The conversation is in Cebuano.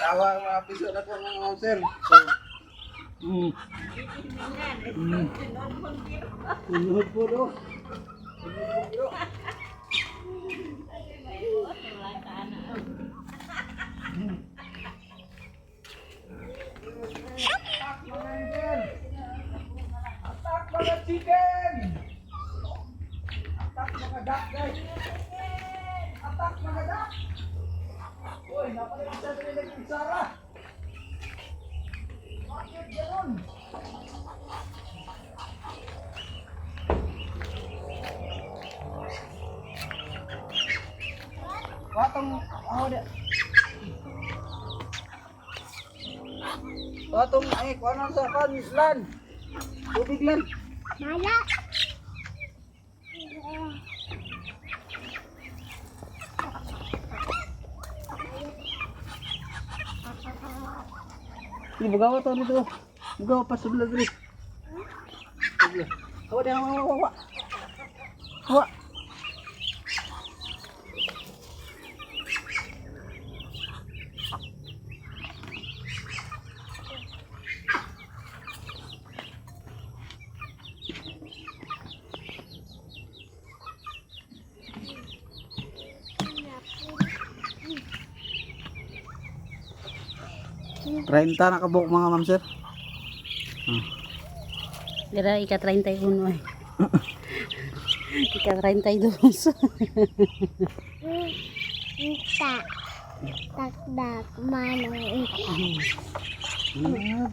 Tawa ang mga piso na ko, mga ma'am sir. So, Sunod po do. Attack, mga chicken! Attack, mga duck, guys! Attack, mga duck! Uy, napalit sa nila ng Sara! Bakit ganun? Watong, ako di. Watong, ay, kuha sa kan, lan. Tubig lan. Mala. Ini bugawa to nito. Bugawa pa sebelah diri. Sebelah. Hawa dia, hawa, hawa, hawa. Hawa. Trenta na kabuk, mga ma'am sir. Dira ika 31 eh. Ika 32. Ta. Takdak manong. Ah,